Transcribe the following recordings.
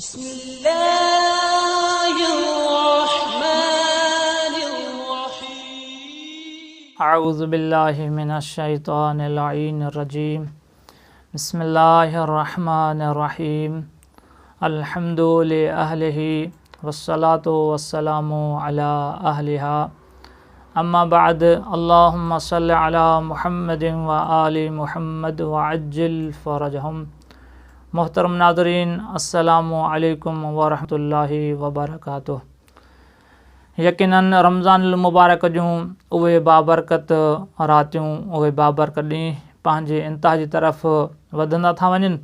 بسم الله الرحمن الرحيم. اعوذ بالله من الشيطان اللعين الرجيم بسم الله الرحمن الرحيم الحمد لأهله والصلاة والسلام على اهلها اما بعد اللهم صل على محمد وآل محمد وعجل فرجهم. محترم ناظرين السلام عليڪم ورحمة الله وبرڪاته. يقيناً رمضان المبارڪ جون اهي بابرڪت راتيون، اهي بابرڪت ڏينهن پنهنجي انتها جي طرف وڌندا ٿا وڃن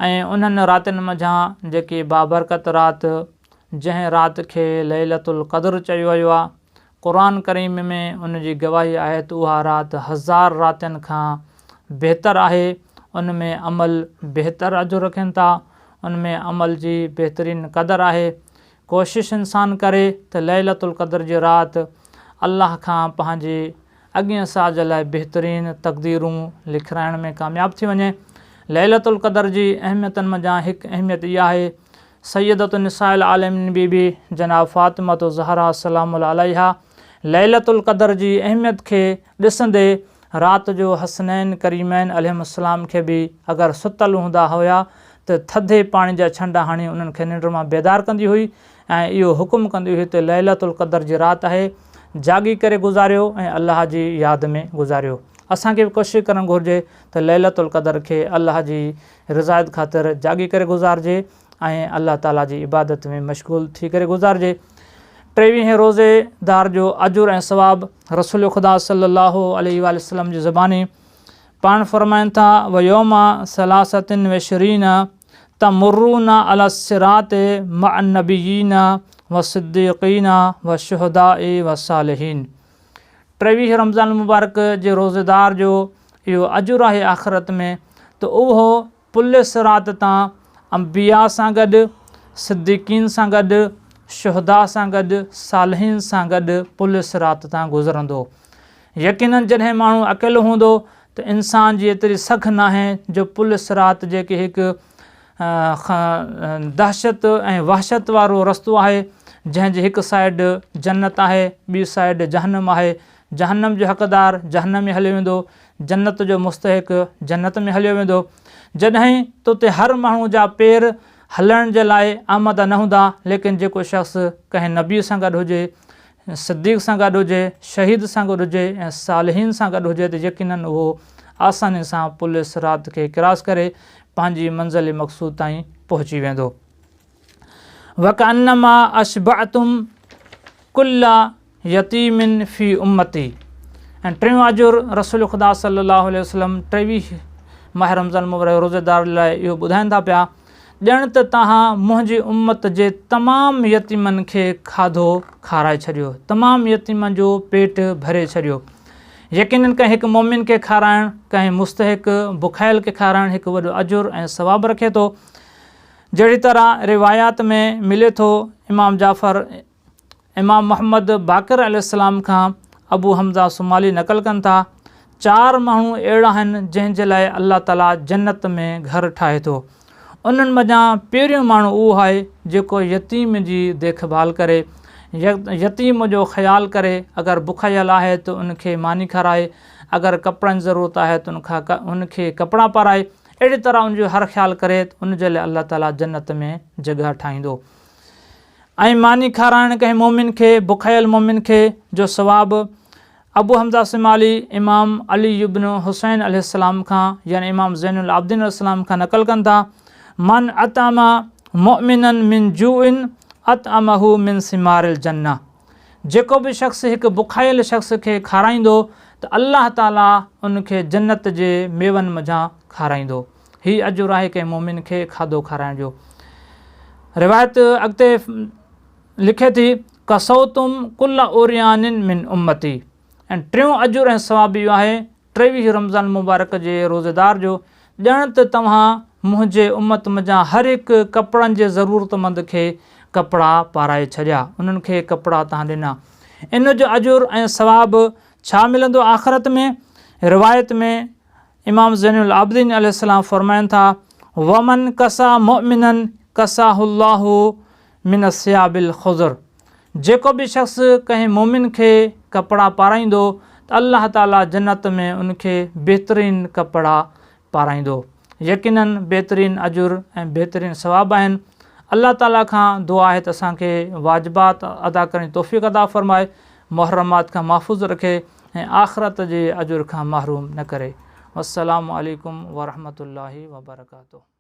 ۽ انهن راتين منجهان جيڪي بابرڪت رات، جنهن رات کي ليلة القدر چيو ويو آهي، قرآن ڪريم ۾ ان جي گواهي آهي ته اها رات هزار راتين کان بهتر آهي، ان ۾ عمل بهتر اجر رکن ٿا، ان ۾ عمل جي بهترين قدر آهي. ڪوشش انسان ڪري ته ليلة القدر جي رات الله کان پنهنجي اڳئين سال جي لاء بهترين تقديرون لکرائڻ ۾ ڪامياب ٿي وڃي. ليلة القدر جي اهميتن منجهان هڪ اهميت اها آهي سيدة نساء العالمين بي بي جناب فاطمة الزهراء سلام الله عليها ليلة القدر جي اهميت کي ڏسندي رات جو حسنين ڪريمين عليهم السلام کي به اگر ستل هوندا هيا ته ٿڌي پاڻي جا ڇنڊا هڻي انهن کي ننڊ مان بيدار ڪندي هئي ۽ اهو حڪم ڪندي هئي ته ليلة القدر جي رات آهي جاڳي ڪري گذاريو ۽ الله جي ياد ۾ گذاريو. اسان کي به ڪوشش ڪرڻ گهرجي ته ليلة القدر کي الله جي رضايت خاطر جاڳي ڪري گذارجي ۽ الله تعالي جي عبادت ۾ مشغول ٿي ڪري گذارجي. ٽيويهين روزي دار جو اجر ۽ ثواب رسول خدا صلي الله عليه واٰله وسلم جي زباني پاڻ فرمائن ٿا، ويوم ثلاثة وعشرين تمرون علي الصراط مع النبيين والصديقين والشهداء والصالحين. ٽيويهه رمضان المبارڪ جي روزيدار جو اهو اجر آهي آخرت ۾ ته اهو پل صراط تان انبياء سان گڏ، صديقين سان گڏ، شهداء سان گڏ، صالحين سان گڏ پل صراط تان گذرندو. يقيناً جڏهن ماڻهو اڪيلو هوندو ته انسان جي ايتري سگهه ناهي جو پل صراط جيڪي هڪ دهشت ۽ وحشت وارو رستو آهي جنهن جي هڪ سائيڊ جنت آهي ٻي سائيڊ جهنم آهي، جهنم جو حقدار جهنم ۾ هليو ويندو، جنت جو مستحق جنت ۾ هليو ويندو. جڏهن ته اتي هر ماڻهو جا پير هلڻ جي لاء آماده نه هوندا، ليڪن جيڪو شخص ڪنهن نبي سان گڏ هجي، صديق سان گڏ هجي، شهيد سان گڏ هجي ۽ صالحين سان گڏ هجي ته يقيناً اهو آساني سان پل صراط کي ڪراس ڪري پنهنجي منزل مقصود تائين پهچي ويندو. وڪأنما اشبعتم ڪل يتيم في امتي ۽ ٽيون اجر رسول خدا صلي الله عليه وسلم ٽيويهه ماه رمضان المبارڪ روزيدار لاء اهو ٻڌائين ٿا پيا ڄڻ ته توهان منهنجي امت جي تمام يتيمن کي کاڌو کارائي ڇڏيو، تمام يتيمن جو پيٽ ڀري ڇڏيو. يقيناً ڪنهن هڪ مؤمن کي کارائڻ، ڪنهن مستحق بکايل کي کارائڻ هڪ وڏو اجر ۽ ثواب رکي ٿو. جهڙي طرح روايات ۾ ملي ٿو، امام جعفر امام محمد باقر عليه السلام کان ابو حمزه صومالي نقل ڪن ٿا، چار ماڻهو اهڙا آهن جنهن جي لاء الله تعاليٰ جنت ۾ گهر ٺاهي ٿو. انهن منجهان پهريون ماڻهو اهو آهي جيڪو يتيم جي ديک ڀال ڪري، يتيم جو خيال ڪري، اگر بکايل آهي ته ان کي ماني کارائي، اگر ڪپڙن جي ضرورت آهي ته ان کي ڪپڙا پارائي، اهڙي طرح ان جو هر خيال ڪري ته ان جي لاء الله تعاليٰ جنت ۾ جڳهه ٺاهيندو. ۽ ماني کارائڻ ڪنهن مؤمن کي، بکايل مؤمن کي، جو ثواب ابو حمزه ثمالي امام علي بن حسين عليه السلام کان يعني امام زين العابدين عليه السلام کان نقل ڪن ٿا، من اطعم مؤمنا من جوع اطعمه من ثمار الجنه جيڪو به شخص هڪ بکايل شخص کي کارائيندو ته الله تعالي ان کي جنت جي ميون منجهان کارائيندو. هي اجر آهي ڪنهن مؤمن کي کاڌو کارائڻ جو. روايت اڳتي لکي ٿي، ڪسوتم ڪل عريان من امتي ۽ ٽيون اجر ۽ ثواب اهو آهي ٽيويهه رمضان المبارڪ جي روزيدار جو ڄڻ ته توهان منهنجي امت منجهان هر هڪ ڪپڙن جي ضرورتمند کي ڪپڙا پارائي ڇڏيا، انهن کي ڪپڙا توهان ڏنا. ان جو اجر ۽ ثواب ڇا ملندو آخرت ۾؟ روايت ۾. امام زين العابدين عليه السلام فرمائن ٿا، ومن ڪسا مؤمنا ڪساه الله من الثياب الخضر جيڪو به شخص ڪنهن مؤمن کي ڪپڙا پارائيندو ته الله تعالي جنت ۾ ان کي بهترين ڪپڙا پارائيندو. يقيناً بهترين اجر ۽ بهترين ثواب آهن. الله تعالي کان دعا آهي ته اسان کي واجبات ادا ڪرڻ جي توفيق عطا فرمائي، محرمات کان محفوظ رکي ۽ آخرت جي اجر کان محروم نه ڪري. والسلام عليڪم ورحمة الله وبرڪاته.